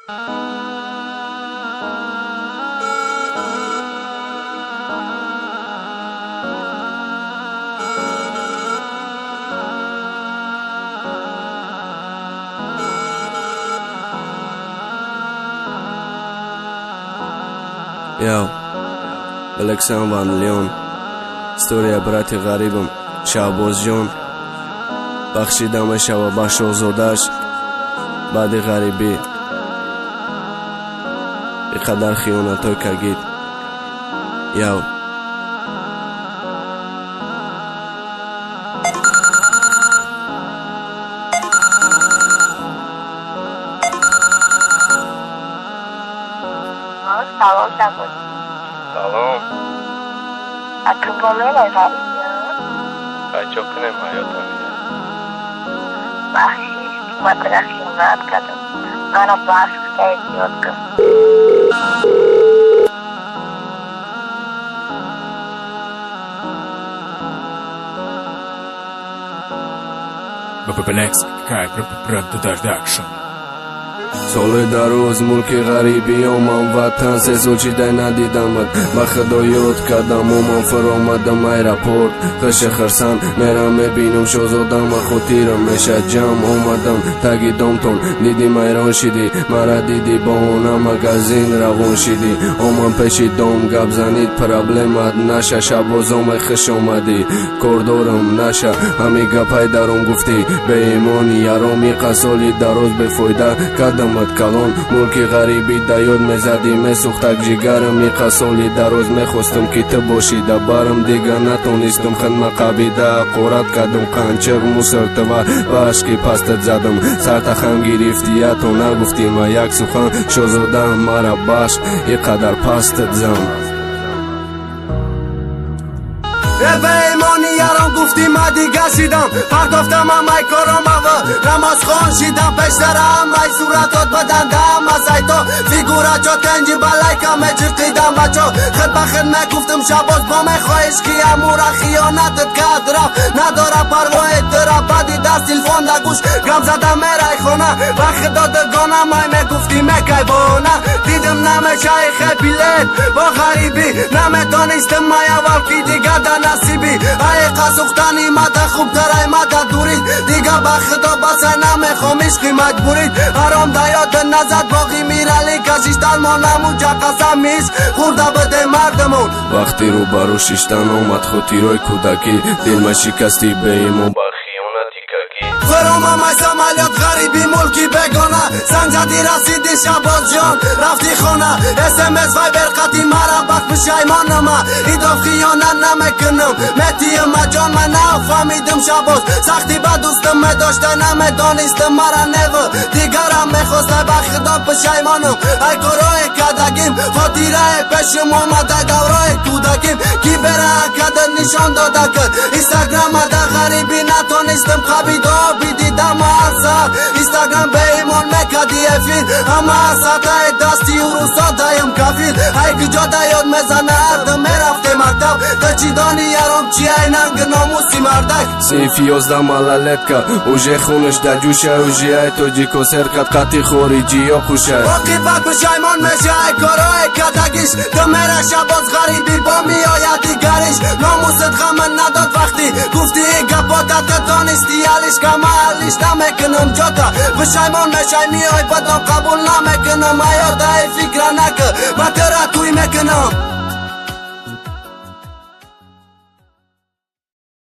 Яу, Александр Ван Леон, история брати ғарибам, Шаҳбозҷон, бахшида мешава ба шоҳзодааш баъди ғарибӣ. И қадар хиёнатҳои кагид. Яу. Салом, Шаҳбоз. Салом. А ту бо менай ғарибӣ? Чо кунем, ҳаётам? Бахшиш, ки ма тара хиёнат кардам. Мана бахш, эҳтиёт кун. Black Sky Production. Соли дароз мулки ғарибӣ омам, ватан се сол чидай надидамад. Ба худо ёд кардам, омам, фаромадам аэропорт. Хиша хирсан мерам, мебинам шоҳзодама, хотирам меша ҷам. Омадам таги домтон, дидим ҳайрон шидӣ, мара дидӣ баҳона магазин равон шидӣ. Омам пеши дом, гап занид, проблемат наша. Шабозоме, хуш омадӣ, кор дорам наша. Ҳами гапай даром гуфтӣ, беимони яром. Иқа соли дароз бефоида кардамат калон. Мулки ғарибӣ да ёд мезадӣ, месӯхтак ҷигарам. Иқа соли дароз мехостам, ки ту бошӣ да барам, дига натонистам. Хидма қабида ҳақорат кардам, қанчиқ мусиртива ба ашки пастат задам. Сарта хам гирифтӣ, ято нагуфтӣ ма як сухан. Шоҳзодаам, мара бахш, иқадар пастат зам. Беимони ярон гуфтӣ, ма дига шидам, пардофтам ҳамаи коромава, намозхон шидам. Пештарам ай суратот бадандам, азайто фигура чо тенҷи балайка мечиқидам. Бачо хид ба хид мегуфтам, Шабоз, бо мехоҳиш ки амура хиёнатат кард, рафт, надора парвои тура. Баъди даст телефон да гӯш гам зада мерай хона, ба худо дугонам ай мегуфтӣ мекай бона. Дидим намешаи хепилет бо ғарибӣ, наметонистим май аввал ки дига да насибӣ. Ай қасухтани мада хубтар ай мада дурид, дига ба худо басай намехом ишқи маҷбурид. Ҳаром да ёд назад боғи Миралӣ кашиштан мо намуҷа қасам иш хӯрда биде мардамон. Вақти рӯбарӯ шиштан омад хотирои кӯдакӣ, дилма шикастӣ беимон ба хиёнати какӣ. Фаромамай самолёт, ғариби мулки бегона, занг зади, расиди, Шабозҷон, рафти хона. СМС, вайбер қати мара бахт пушаймонама, идоф хиёнат намекунам, метиюма ҷон. Ман нафаҳмидим, Шабоз, сахтӣ ба дӯстам медошта, намедонистам мара неву дигарам мехоста. Ба худо пушаймонам ай корое кардагим, хотирае пешум омада даврои кӯдаким, ки бера када нишон дода кад инстаграма. Да ғарибӣ натонистам қабидо бидидам ҳар саат инстаграм беимон мекади эфир. Ҳама сатаи дасти урусо даем кафир, ай куҷо да ёд мезана ардам мерафте мактаб. Та чӣ дони, яром, чи ай нанги номуси мардак? Синфи 11 малолетка, уже хунаш да ҷӯша, уже ай тоҷико серқат қати хориҷиё хушай. Оқибат пушаймон меша ай корое кардагиш, ту мера, Шабоз, ғарибӣ бо меояд дигариш. Номусат ғама надод вақти гуфти гапота, ту донисти алиш кама алиш намекунам ҷота. Пушаймон мешай, меой бадом, қабул намекунам. Аёдаи фикра накӣ, ма тура туй мекунам.